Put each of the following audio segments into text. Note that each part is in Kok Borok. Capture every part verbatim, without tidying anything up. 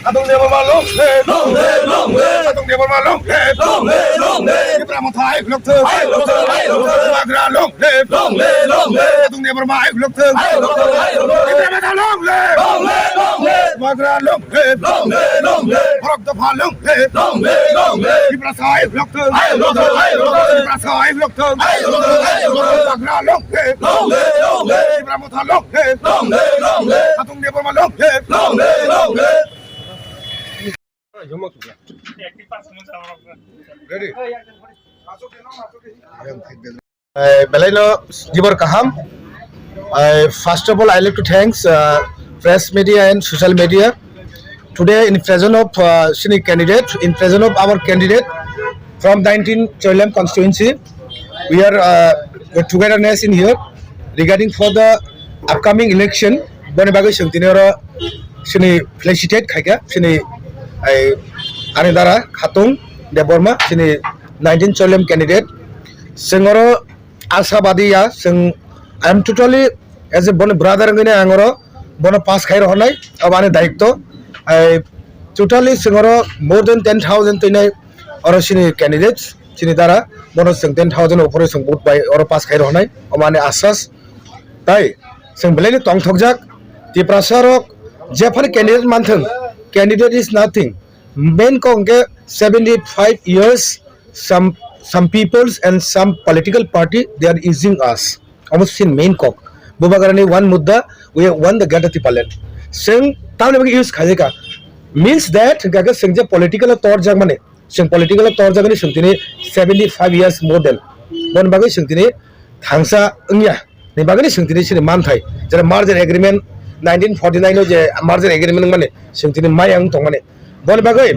Adung Debbarma long live! Long live, long live! Adung Debbarma long live! Long live, long live! Tipra Motha ayuk lok thung! Ayuk lok thung, ayuk lok thung! Bubagra long live! Long live, long live! Adung Debbarma ayuk lok thung! Ayuk lok thung, ayuk lok thung! Tipra Motha long live! Long live, long live! Bubagra long live! Long live, long live! Borok Dopha long live! Long live, long live! Tiprasa ayuk lok thung! Ayuk lok thung, ayuk lok thung! Tiprasa ayuk lok thung! Ayuk lok thung, ayuk lok thung! Bubagra long live! Long live, long live! Tipra Motha long live! Long live, long live! Adung Debbarma long live! Long live, long live! Ready? Eh, belai no jibor kaham. I, first of all, I like to thanks, uh, press media and social media. Today, in presence of, uh, senior candidate, in presence of our candidate from nineteen Choilam constituency, we are, uh, with togetherness in here regarding for the upcoming election. Boni bagwi chwng tini oro sini felicitate khaikha, sini ai ani dara Khatung Debbarma, sini nineteen Choilam candidate. Chwng oro asabadi ya, chwng, I am totally as a boni brother wngwi ang oro bono pass khai rohornai, abo ani daitto. I totally chwng oro more than ten thousand twinai oro sini candidates, sini dara bono chwng ten thousand upore chwng vote bai oro pass khai rohornai, omo ani asas. Tai chwng belai no tongthokjak, Tiprasa rok jephani candidate manthwng, candidate is nothing. Main kok hwnkhe seventy five years, some, some peoples and some political party, they are using us. Omo sin main kok. Bubagrani one mudda, we have won the Greater Tipraland. Chwng tamni bagwi use khaijaka. Means that hwnkha khe chwng je political o torjak mani, chwng political o torjak hwnwi chwng tini seventy five years more than. Boni bagwi chwng tini thangsa wngya ni bagwi chwng tini chini manthai, jera merger agreement nineteen forty nine o je merger agreement wngmani chwng tini maya wng tongmani. Boni bagwi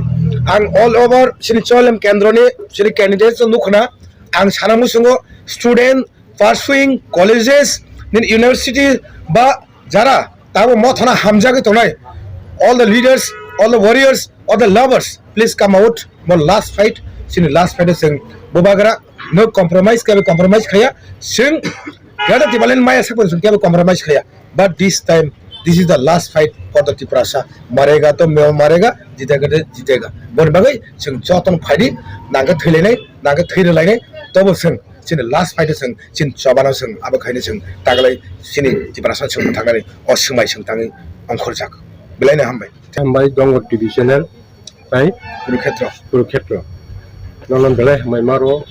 ang all over chini Choilam kendroni chini candidates no nukhna, ang sana muchungo student pursuing colleges, nini university ba jara tabo mothana hamjagwi tongnai, all the leaders, all the warriors, all the lovers, please come out. Mo last fight, chini last fight o chwng Bubagra no compromise, kebo compromise khaya. Chwng Greater Tipraland maya sakbo chwng kebo compromise khaya. But this time, this is the last fight for the Tiprasa. Marega to marega, jitega to jitega. Boni bagwi chwng jotono phaidi, nangkhe thwilainai, nangkhe thwi rwlainai, tobo chwng chini last fight o chwng chini chobano chwng abo khaino chwng taglai chini Tiprasa chwng thangani o swmai chwng thangwi ongkhorjak. Belai no hambai. Hambai Dongor divisional tai Kurukhetra. Kurukhetra. Nono belai hambai maro.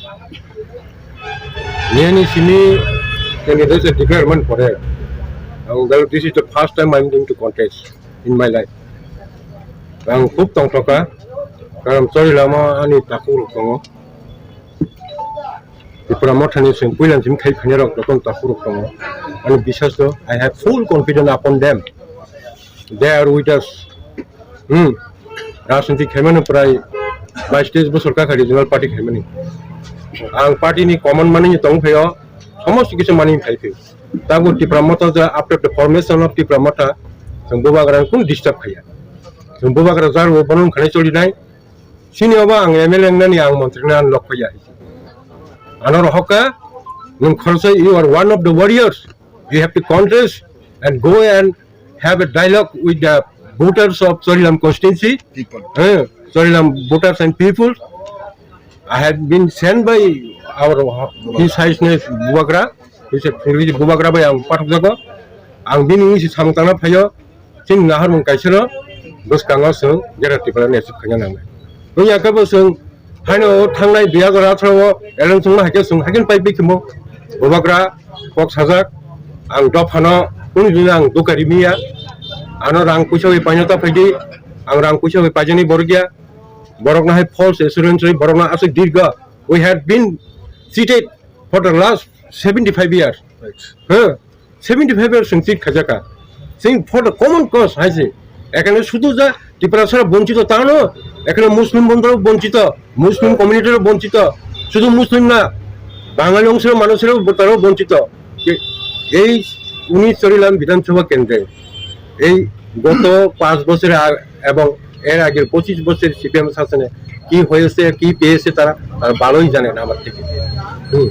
Nini simi candidate declare man pore. Ang gal, this is the first time I'm going to contest in my life. Ang khub tongthoka. Karam chori lama ani takhuk rok tongo. Tipra Mothani seng puilan simi khai phani rok jotono takhuk rok tongo. Ani biswas no, I have full confidence upon them. They are with us. Hmm. Rajniti khaimani prai bais teis bosor kakha regional party khaimani. Ang party ni common mani tong phaio, somosto kisu mani phai phaio. Tabo Tipra Motha ja after the formation of Tipra Motha, chwng Bubagra kunu disturb khaiya. Chwng Bubagra jar bo bono khanai choli nai. Sini obo ang M L A wngnani, ang montri wngnani lok phaiya. Ano rohokha, nwng khoroksa, you are one of the warriors. You have to contest and go and have a dialogue with the voters of Chorilam constituency. People. Eh, Chorilam voters and people. I have been sent by our His Highness Bubagra. He said, Bubagra bai ang pathok jago. Ang bini wngwi se samung tangna phaio. Chini naharmung kaisano bwskango chwng Greater Tipraland achieve khaina nangnai. Wngya khe bo chwng haino thangnai dui hajar atharo o election chwngma hai khe chwng hai khe pai bai khemo Bubagra kok sajak, ang dophano kunu dino ang duka rimiya, ano rang puisa bai paina ta phaidi, ang rang puisa bai paijani borok ya, borokno hai false assurance rwi borokno aswk dirga, we had been cheated for the last seventy five years. Right. Huh? Seventy five years chwng cheat khaijaka. Chwng for the common cause hai se. Ekhane sudu ja Tiprasara bonchito tano, ekhane Muslim bondro bonchito, Muslim community ro bonchito, sudu Muslim na, Bangali ongshoro manusoro botaro bonchito. Ke-, ei uni Chorilam Bidhan Sabha kendre, ei goto panch bochor a-, ebong er age pochis bochor C P M shasone ki hoyese, ki peyese tara, tara bhaloi janen amar theke. Hmm.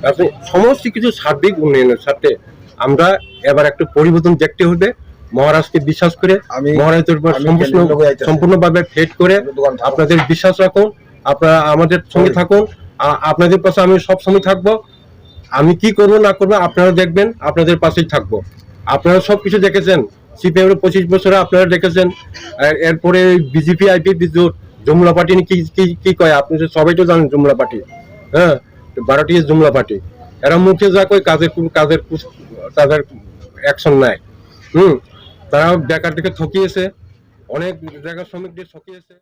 এখন সমস্ত কিছু সার্বিক উন্নয়নের স্বার্থে আমরা এবার একটা পরিবর্তন দেখতে হবে। মহারাজকে বিশ্বাস করে, আমি মহারাজের উপর আমি সম্পূর্ণ, ক্যান্ডিডেট লোক যাইতে সম্পূর্ণভাবে ফেট করে দোকান থাকো। আপনাদের বিশ্বাস রাখুন, আপনারা আমাদের সঙ্গে থাকুন। আ-, আপনাদের পাশে আমি সব সময় থাকবো। আমি কি করবো না করবো আপনারা দেখবেন, আপনাদের পাশেই থাকবো। আপনারা সব কিছু দেখেছেন, সিপিএম এর পঁচিশ বছরে আপনারা দেখেছেন। আর এরপরে বিজেপি আইপিএফ জোট, যমুনা পার্টি নিয়ে কি, কি, কি কয়, আপনি তো সবাই তো জানেন যমুনা পার্টি। হ্যাঁ, তো ভারতীয় যমুনা পার্টি, এরা মুখে যা কয়, কাজের কোনো, কাজের কুছ-, তাদের অ্যাকশন নাই। হুম, তারা বেকার থেকে ঠকিয়েছে, অনেক জায়গার শ্রমিকদের ঠকিয়েছে।